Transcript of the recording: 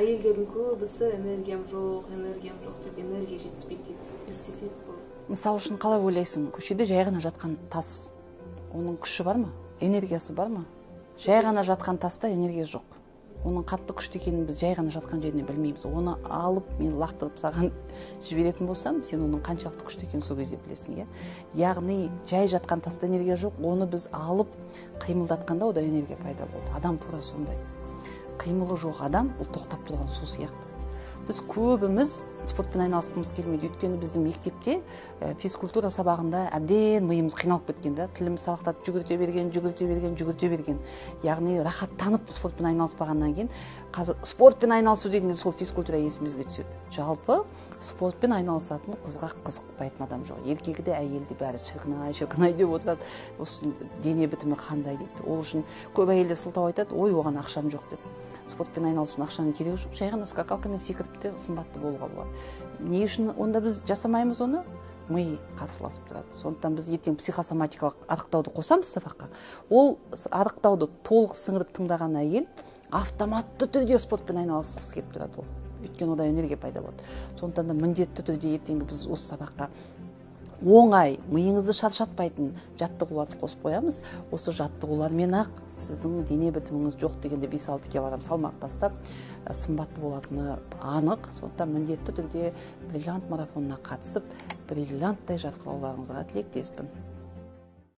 Әйелдердің көбісі энергиям жоқ, энергиям жоқ деп, энергия жетіспейді дейді. Не істесек болады? Мысал үшін, қалай ойлайсың, көшеде жай ғана жатқан тас, оның күші бар ма, энергиясы бар ма? Жай ғана жатқан таста энергия жоқ. Оның қатты күшті екенін біз жай ғана жатқан жерінен білмейміз. Оны алып мен лақтырып саған жіберетін болсам, сен оның қаншалықты күшті екенін сол кезде білесің, иә? Яғни жай жатқан таста энергия жоқ, оны біз алып қимылдатқанда ода энергия пайда болды. Адам тура сондай. Қимылы жоқ адам ол тоқтап тұрған су сияқты. Біз көбіміз спортпен айналысқымыз келмейді, өйткені біздің мектепте физкультура сабағында әбден миымыз қиналып кеткен да, тіліміз салақтатып жүгірте берген, жүгірте берген, жүгірте берген. Яғни рахаттанып спортпен айналыспағаннан кейін қазір спортпен айналысу дегенде сол физкультура есімізге түседі. Жалпы спортпен айналысатын қызға қызықпайтын адам жоқ. Еркегі де, әйелі де бәрі шіркін ай, шіркін ай деп отырады. Осы дене бітімі қандай дейді. Ол үшін көп әйелдер сылтау айтады, ой, оған ақшам жоқ деп. Спортпен айналысу үшін ақшаның керегі жоқ, жай ғана скакалкамен секіріп те сымбатты болуға болады. Не үшін онда біз жасамаймыз оны? Ми қарсыласып тұрады. Сондықтан біз ертең психосоматикалық арықтауды қосамыз сабаққа. Ол арықтауды толық сіңіріп тыңдаған әйел автоматты түрде спортпен айналысқысы келіп тұрады ол. Өйткені ода энергия пайда болады. Сондықтан да міндетті түрде ертеңгі біз осы сабаққа оңай, миыңызды шаршатпайтын жаттығуларды қосып қоямыз. Осы жаттығулармен-ақ сіздің дене бітіміңіз жоқ дегенде 5-6 килограмм салмақ тастап, сымбатты болатыны анық. Сондықтан міндетті түрде бриллиант марафонына қатысып, бриллианттай жарқырауларыңызға тілектеспін.